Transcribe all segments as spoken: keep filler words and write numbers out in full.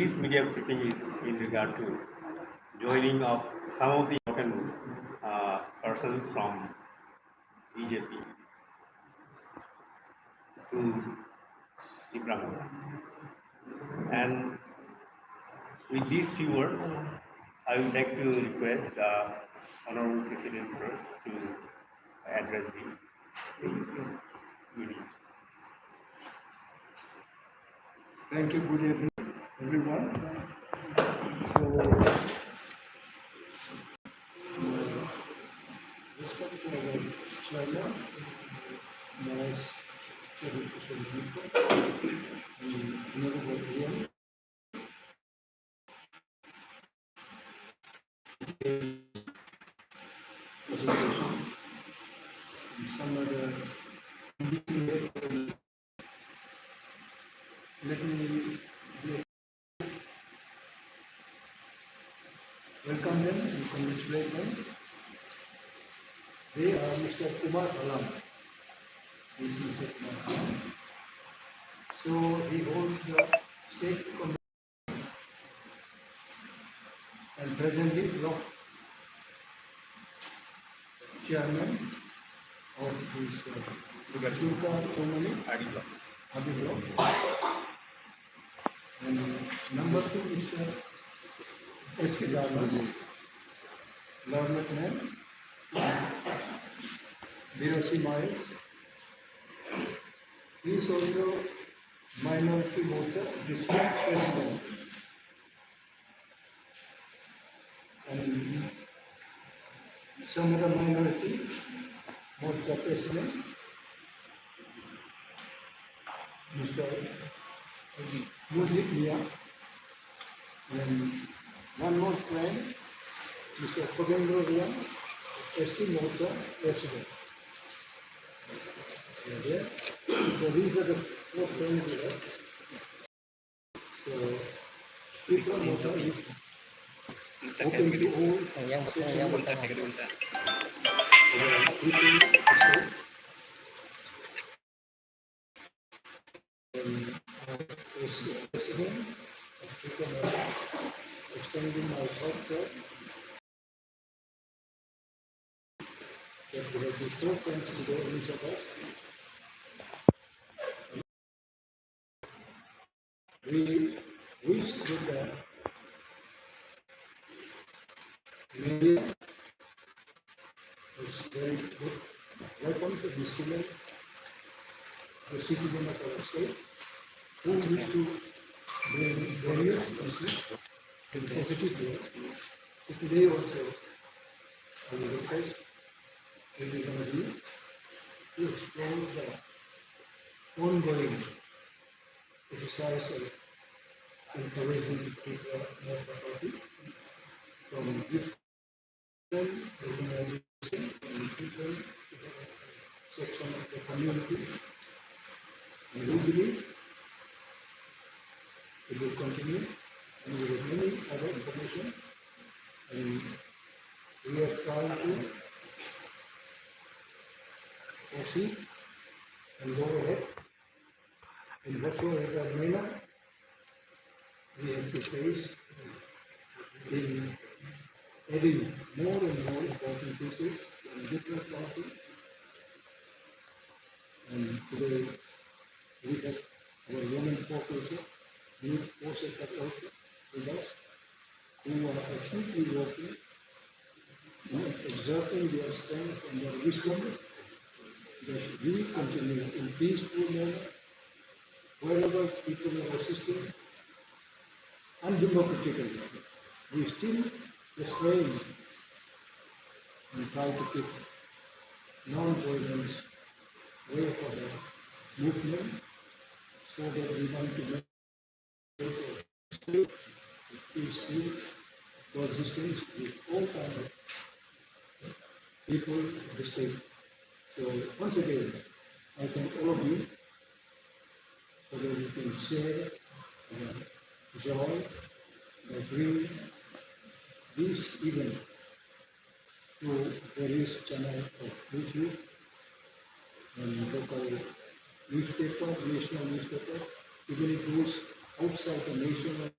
This media briefing is in regard to joining of some of the important, uh, persons from B J P to Tipra Motha. And with these few words, I would like to request, uh, Honorable President first to address the meeting. Thank you. Good evening, everyone. So, uh, respect for our chairman, Maharaj, and Honorable Ian. Presentation. And some other, let me welcome them and congratulate them. They are Mister Kumar Alam. This is Mister Kumar Alam. So he holds the state committee and presently block chairman of this, uh, Durga Chowmani Adi block. Adi block. And number two is, uh, S K Dharma, learned man, Birasi Miles. He is also Minority Morcha District President. And some other minority, Morcha President, Mister Mujib Mia, and one more friend, Mister Khodendra Riang, S T Morcha President. Okay. So these are the four friends we have. So, Tipra Motha is open to all. Yang betul, yang betul. People, so, um, as president of Tipra Motha, extending my heartfelt that we have been so friends today, each of us. We wish that the media is very good weapons and instrument, the citizen of our state, who wish to bring various issues in positive way. So today also, I will request everybody to explore the ongoing exercise of encouraging people more property from different organizations and different section of the community. And we believe it will continue, and we have many other information, and we are trying to proceed and go ahead in whatsoever manner we have to face in adding more and more important people from different parties. And today we have our women force also, youth forces are also with us, who are actively working, you know, exerting their strength and their wisdom, that we continue in peaceful manner, wherever people are resisting, undemocratically. We still restrain and try to keep non-violence way for the movement, so that we want to make peaceful coexistence with all kind of people of the state. So once again, I thank all of you so that we can share our joy by bringing this event through various channel of YouTube and local newspaper, national newspaper, even it goes outside the nation.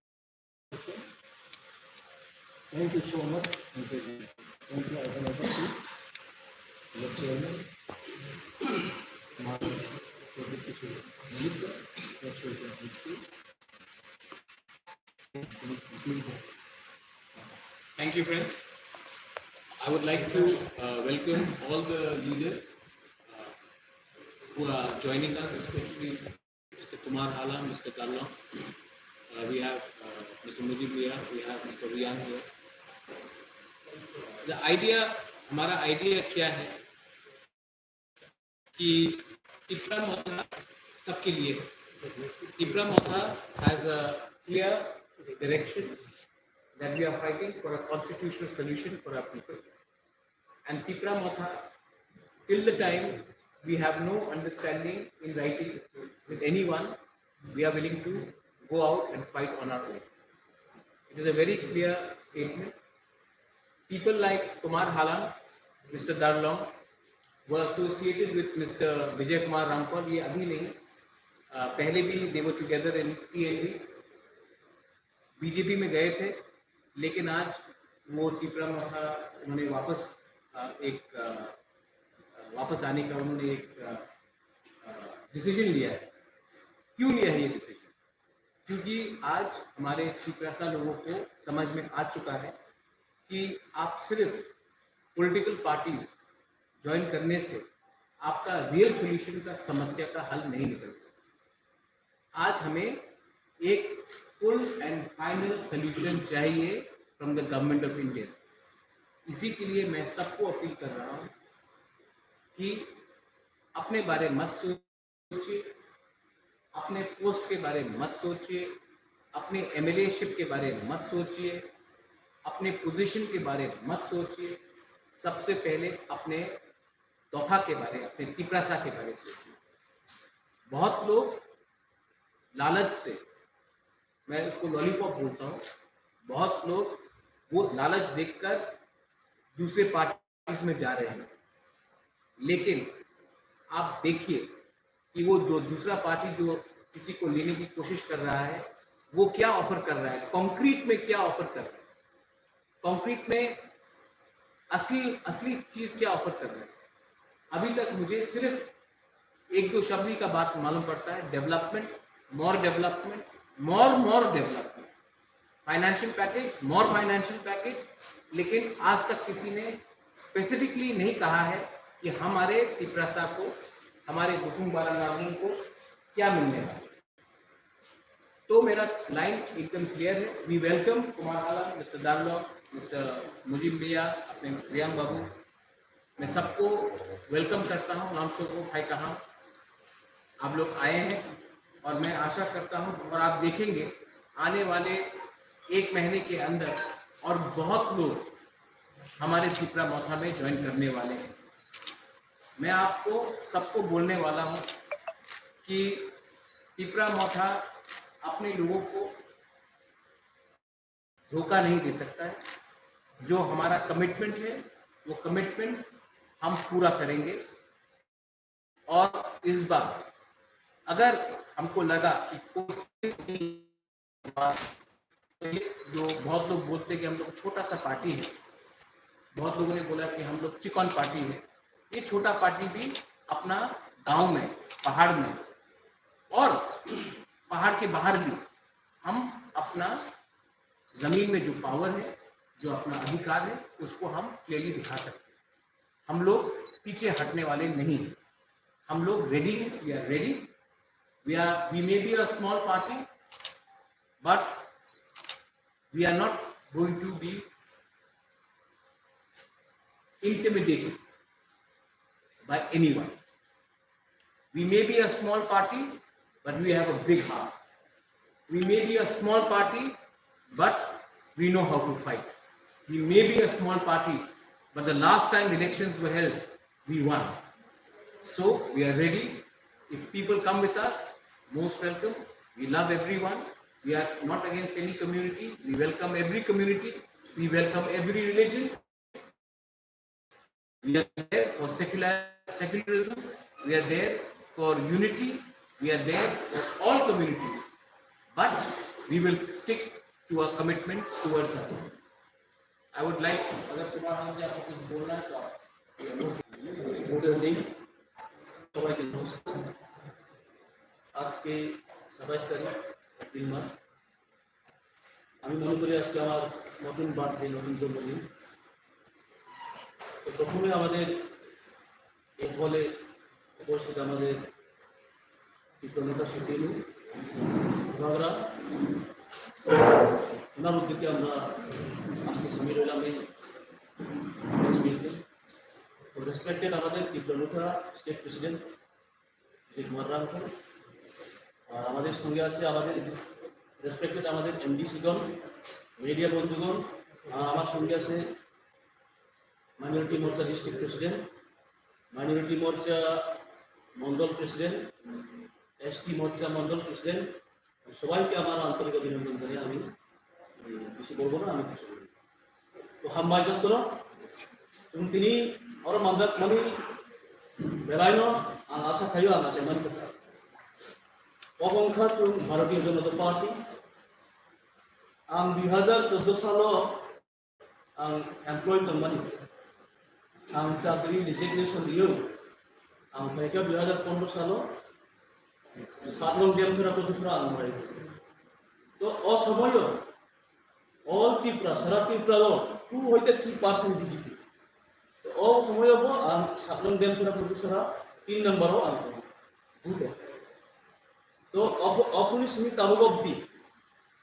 Thank you so much. Thank you, Akhil Abbasi, the chairman. Maharaj, Professor Nitya, the chairman. Thank you, friends. I would like to uh, welcome all the leaders uh, who are joining us, especially Mister Kumar Hala, Mister Darlong. Uh, we have uh, Mister Mujib Mia, we have Mister Rian here. The idea, हमारा आइडिया क्या है कि तिपरा मोथा सबके लिए है। तिपरा मोथा has a clear direction that we are fighting for a constitutional solution for our people. And Tipra Motha, till the time we have no understanding in writing with anyone, we are willing to go out and fight on our own. It is a very clear statement. People like Kumar Halan, Mister Darlong, were associated with Mister Vijay Kumar Ramphal. ये अभी नहीं, पहले भी they were together in T N V. BJP में गए थे, लेकिन आज वो तिपरा मोथा उन्होंने वापस एक वापस आने का उन्होंने एक डिसीजन लिया है। क्यों लिया है ये डिसीजन? क्योंकि आज हमारे तिपरासा लोगों को समझ में आ चुका है कि आप सिर्फ पॉलिटिकल पार्टीज ज्वाइन करने से आपका रियल सोल्यूशन का समस्या का हल नहीं निकलता। आज हमें एक फुल एंड फाइनल सोल्यूशन चाहिए from the government of India. इसी के लिए मैं सबको अपील कर रहा हूँ कि अपने बारे मत सोचिए, अपने पोस्ट के बारे में मत सोचिए, अपने एमएलएशिप के बारे में मत सोचिए, अपने पोजीशन के बारे में मत सोचिए। सबसे पहले अपने दफा के बारे, अपने तिपरासा के बारे सोचिए। बहुत लोग लालच से, मैं उसको लॉलीपॉप बोलता हूँ, बहुत लोग वो लालच देखकर दूसरे पार्टीज में जा रहे हैं। लेकिन आप देखिए कि वो जो दूसरा पार्टी जो किसी को लेने की कोशिश कर रहा है, वो क्या ऑफर कर रहा है, कॉन्क्रीट में क्या ऑफर कर रहा है। कॉन्क्रीट में असली असली चीज क्या ऑफर कर रहा है। अभी तक मुझे सिर्फ एक दो शब्द ही का बात मालूम पड़ता है, development, more development, more more development, financial package, more financial package। लेकिन आज तक किसी ने स्पेसिफिकली नहीं कहा है कि हमारे तिपरासा को, हमारे गुफुंग बारा नागरिकों को क्या मिलने वाला है। तो मेरा लाइन एकदम क्लियर है। We welcome Kumar Hala, Mister Darlong, Mister Mujib Mia, अपने रियांग बाबू, मैं सबको वेलकम करता हूँ। लामसो को भाई कहा आप लोग आए हैं और मैं आशा करता हूँ और आप देखेंगे आने वाले एक महीने के अंदर और बहुत लोग हमारे तिपरा मोथा में ज्वाइन करने वाले हैं। मैं आपको सबको बोलने वाला हूँ कि तिपरा मोथा अपने लोगों को धोखा नहीं दे सकता है। जो हमारा कमिटमेंट है, वो कमिटमेंट हम पूरा करेंगे। और इस बार अगर हमको लगा कि कोई जो बहुत लोग बोलते हैं कि हम लोग छोटा सा पार्टी है, बहुत लोगों ने बोला कि हम लोग चिकन पार्टी है, ये छोटा पार्टी भी अपना गांव में, पहाड़ में और पहाड़ के बाहर भी हम अपना जमीन में जो पावर है, जो अपना अधिकार है, उसको हम क्लियरली दिखा सकते हैं। हम लोग पीछे हटने वाले नहीं हैं। हम लोग रेडी हैं, we are ready। We are, we may be a small party, but we are not going to be intimidated by anyone। We may be a small party, but we have a big heart। We may be a small party, but we know how to fight। We may be a small party, but the last time elections were held, we won। So we are ready। If people come with us, most welcome। We love everyone। We are not against any community। We welcome every community। We welcome every religion। We are there for secular, secularism। We are there for unity। We are there for all communities। But we will stick to our commitment towards our people। I would like, अगर तुम्हारा हम क्या कुछ बोलना है तो आप ये बोल सकते हैं। Good evening, সবাইকে নমস্কার। আজকে সাতাইশ তারিখ, এপ্রিল মাস। আমি মনে করি আজকে আমার নতুন বার্থডে, নতুন জন্মদিন। তো প্রথমে আমাদের এই হলে উপস্থিত আমাদের বিপ্লব নেতা সতীনু বাগরা, ওনার উদ্যোগে আমরা আজকে সামিল হলাম এই প্রেস মিটে। তো রেসপেক্টেড আমাদের বিপ্লব নেতা স্টেট প্রেসিডেন্ট বিজয় কুমার রাংখল, আর আমাদের সঙ্গে আছে আমাদের রেসপেক্টেড আমাদের এমডিসি গণ, মিডিয়া বন্ধুগণ, আর আমার সঙ্গে আছে মাইনরিটি মোর্চা ডিস্ট্রিক্ট প্রেসিডেন্ট, মাইনরিটি মোর্চা মন্ডল প্রেসিডেন্ট, এসটি মোর্চা মন্ডল প্রেসিডেন্ট, সবাইকে আমার আন্তরিক অভিনন্দন জানিয়ে আমি, উম, বেশি বলবো না, আমি কিছু বলবো। তো হামবাই যত্র, এবং তিনি আরো মানজাত মানে বেলাইনো, আ-, আশা খাইও আনা চাই মানে কথা। অবংখা চুং ভারতীয় জনতা পার্টি, ang দুই হাজার চোদ্দ সালো ang employed tongmani. Ang chakri resignation riyo. Ang phaikha dui hazar pondro salo Satlong Demsora Kosisora ang marai. To o somoyo all Tripura, sara Tripura o two hoite three percent B J P. To o somoyo bo ang Satlong Demsora Kosisora tin number o ang tongo. Buto. To opo-, opuni simi tabuk obdi.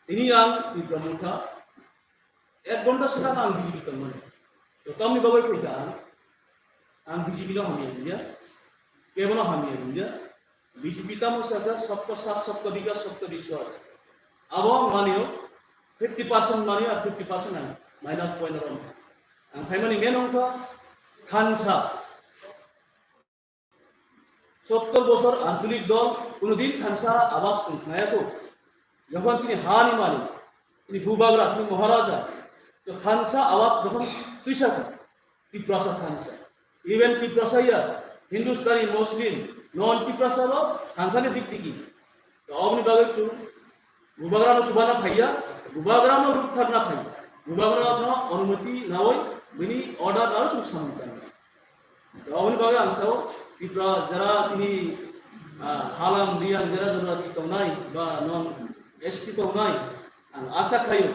Tini ang Tripura Motha Ek ghonta swkang ang B J P tongmani. To tamni bagwi koi ka ang? Ang B J P no hamya hwnjak, kebo no hamya hwnjak. B J P tamo sakha sabka saath, sabka bikas, sabka vishwas. Abo ang manio fifty percent manio, ar fifty percent ang minus point rom. Ang phaimani main wngkha thansa. Sottor bosor ancholik dol kono din thansa abas tong khnaya kho. Jokhon chini ha ni malik, chini bubagra, chini maharaja, to thansa abas jokhon twisa kho, Tiprasa thansa. Even Tiprasa ya, Hindustani, Muslim, non Tiprasa bo thansa ni dik digi. To oboni bagwi chwng Bubagrano chubana phaiya, bubagrano rukthar na phaiya, bubagrano onumoti nawi bini order nawi chwng samung tangwi. Aboni bagwi ang sao, Tripura jara chini, ah, Halam, Riyang jara jora tongnai, ba non S T tongnai, ang asa khaio,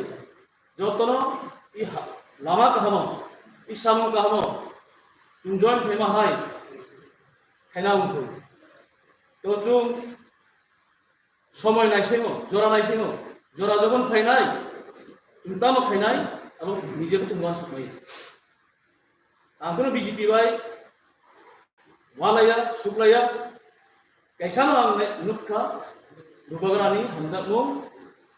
jotono i ha-, lama kahamo, i samung kahamo, chwng join phaima hai, khaina wngthung. To chwng Somoi naisengo, jora naisengo, jora jokhon phainai, chwng tamo khainai, abo nijebo chwng uansukmai. Ang kheno B J P bai walaiya, suklaiya, kaisano ang nai-, nukha, bubagrani hamjakmung,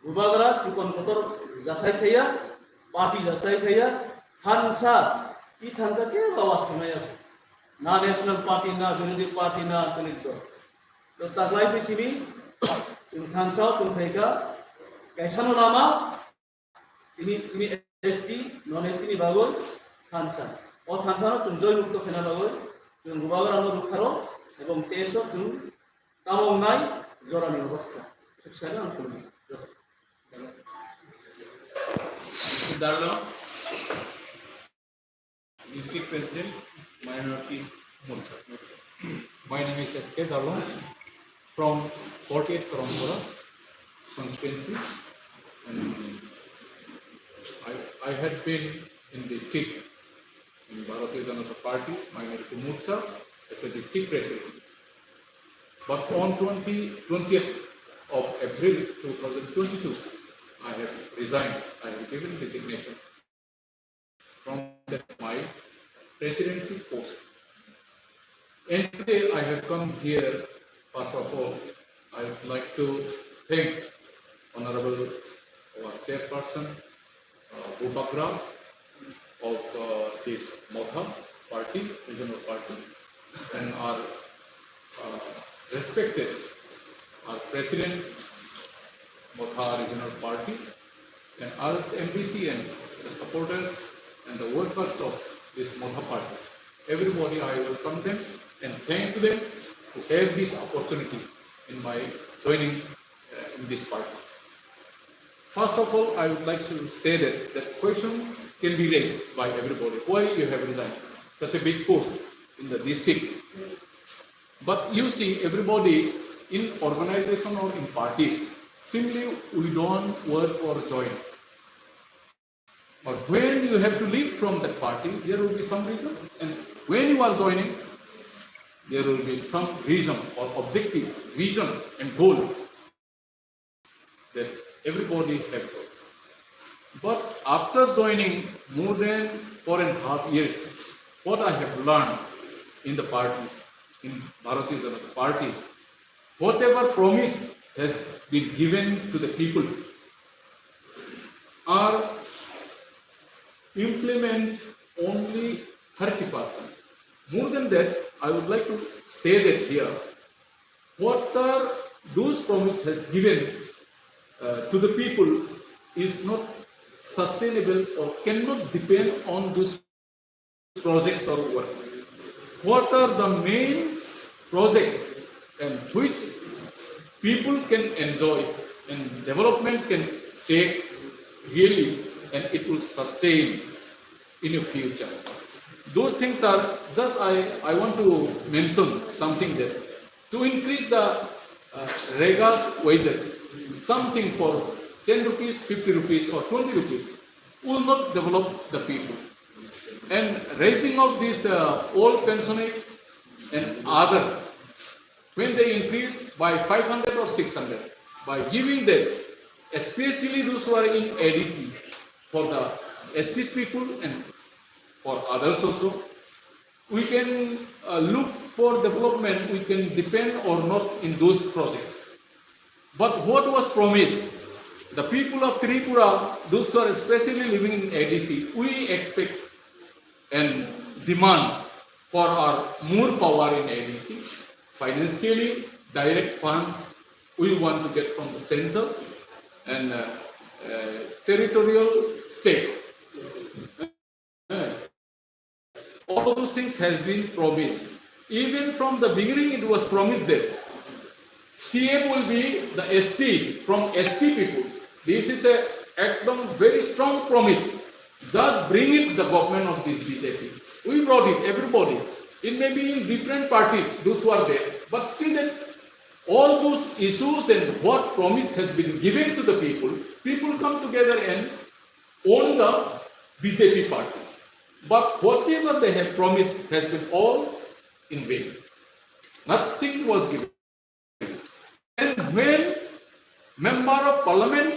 bubagra chikon kotor jasai khaiya, party jasai khaiya, thansa, i thansa kebo awas khaimaya. Na national party, na birodhi party, na ancholik dol. To taklai phi simi, chwng thansa o chwng phaikha, kaisano lama, tini, tini S T, non S T ni bagwi thansa. O thansa no chwng joy mukto khaina bagwi, chwng bubagrano ruktharo, ebong teso chwng tamo wngnai jorani obokha. Suksa no ang khulumkha. Darlo. District President, Minority Morcha. My name is S K Darlong from forty-eight Karamkora constituency. And I, I had been in district in Bharatiya Janata Party, Minority Morcha, as a district president. But on twenty, twentieth of April two thousand twenty-two, I have resigned, I have given resignation from the, my presidency post. And today I have come here, first of all, I would like to thank Honorable our Chairperson, uh, Bubagra of, uh, this Motha party, regional party, and our, uh, respected, our President, Motha Regional Party, and others M D C and the supporters and the workers of this Motha parties. Everybody, I welcome them and thank them to have this opportunity in my joining, uh, in this party. First of all, I would like to say that the question can be raised by everybody. Why you have resigned such a big post in the district? But you see, everybody in organization or in parties, simply we don't work or join. But when you have to leave from that party, there will be some reason. And when you are joining, there will be some reason or objective, vision and goal that everybody have got. But after joining more than four and a half years, what I have learned in the parties, in Bharatiya Janata Party, whatever promise has been given to the people are implement only thirty percent. More than that, I would like to say that here, what are those promise has given uh, to the people is not sustainable or cannot depend on those projects or work. What are the main projects and which people can enjoy and development can take really and it will sustain in the future. Those things are just I, I want to mention something that to increase the uh, rega's wages, something for ten rupees, fifty rupees or twenty rupees will not develop the people. And raising of this uh, old pensioner and other, when they increase by five hundred or six hundred, by giving them, especially those who are in A D C, for the S Ts people and for others also, we can uh, look for development, we can depend or not in those projects. But what was promised? The people of Tripura, those who are especially living in A D C, we expect and demand for our more power in A D C, financially direct fund we want to get from the center and uh, uh, territorial state. All those things have been promised. Even from the beginning, it was promised that C M will be the S T from S T people. This is a ekdom very strong promise. Just bring it the government of this B J P. We brought it, everybody. It may be in different parties, those who are there, but still that all those issues and what promise has been given to the people, people come together and own the B J P party. But whatever they have promised has been all in vain. Nothing was given. And when member of parliament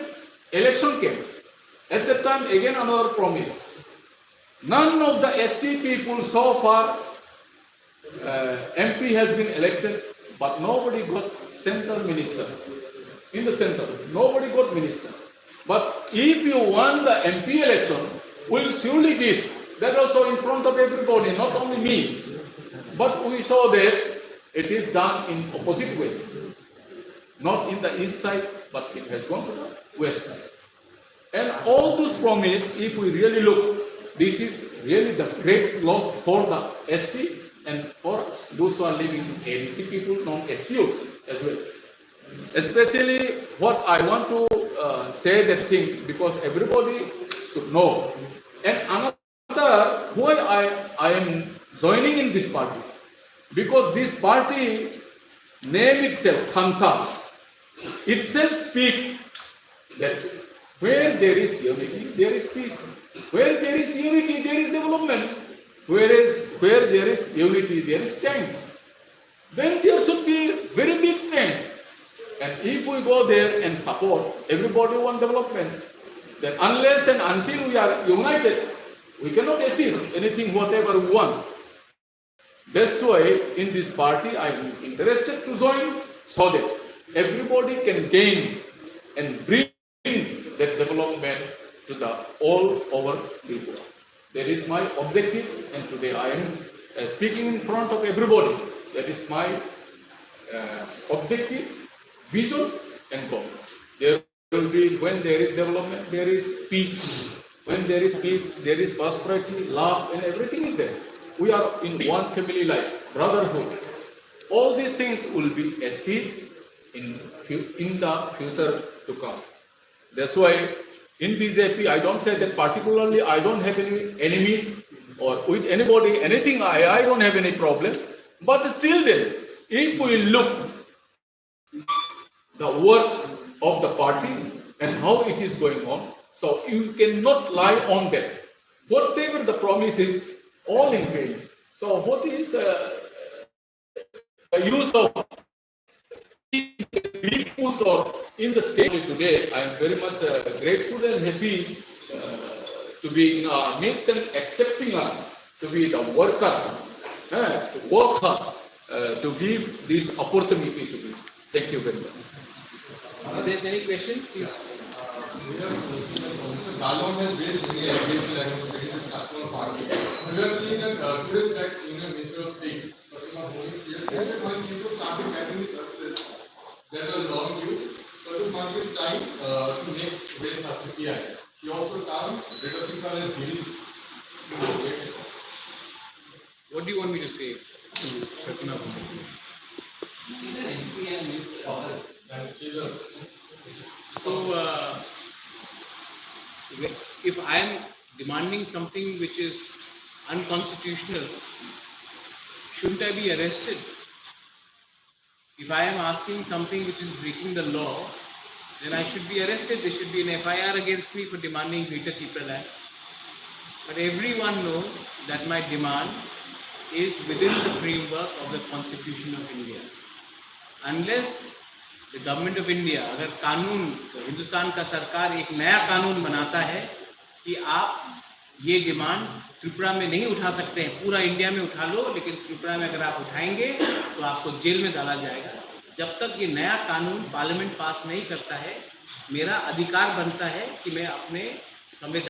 election came, at that time again another promise. None of the S T people so far uh, M P has been elected, but nobody got central minister in the center. Nobody got minister. But if you won the M P election, we'll surely give. That also in front of everybody, not only me. But we saw that it is done in opposite way. Not in the east side, but it has gone to the west side. And all those promise, if we really look, this is really the great loss for the S T and for those who are living in A D C people, non-S T also as well. Especially what I want to uh, say that thing because everybody should know. And another why I, I am joining in this party, because this party name itself, Thansa, itself speak that where there is unity, there is peace. Where there is unity, there is development. Whereas where there is unity, there is strength. Then there should be very big strength. And if we go there and support everybody want development, then unless and until we are united, we cannot achieve anything whatever we want. That's why in this party I am interested to join so that everybody can gain and bring that development to the all over Tripura. That is my objective, and today I am uh, speaking in front of everybody. That is my uh, objective, vision, and goal. There will be, when there is development, there is peace. When there is peace, there is prosperity, love, and everything is there. We are in one family life, brotherhood. All these things will be achieved in, in the future to come. That's why In B J P, I don't say that particularly I don't have any enemies or with anybody, anything, I, I don't have any problem. But still then, if we look the work of the parties and how it is going on, so you cannot lie on that. Whatever the promises, all in vain. So what is uh, the use of being pushed or in the state today? I am very much uh, grateful and happy uh, to be in our midst and accepting us to be the worker, uh, to work hard, uh, to give this opportunity to me. Thank you very much. If there's any question, please. We have, uh, Mister Galon has raised many allegations that he was getting the Chakma party. We have seen that uh, two days back, Union Minister of State, Pratima Bhumik, he has said that when people started gathering the services, there were long queue, but it must be time uh, to make way for C P I. He also termed Greater Tipraland village. What do you want me to say to Pratima Bhumik? He's an M P and Minister of Health. So, uh, if I am demanding something which is unconstitutional, shouldn't I be arrested? If I am asking something which is breaking the law, then I should be arrested. There should be an F I R against me for demanding Greater Tipraland. But everyone knows that my demand is within the framework of the Constitution of India. Unless the Government of India, अगर कानून, हिंदुस्तान का सरकार एक नया कानून बनाता है कि आप ये डिमांड त्रिपुरा में नहीं उठा सकते हैं, पूरा इंडिया में उठा लो, लेकिन त्रिपुरा में अगर आप उठाएंगे तो आपको जेल में डाला जाएगा। जब तक ये नया कानून पार्लियामेंट पास नहीं करता है, मेरा अधिकार बनता है कि मैं अपने संविधान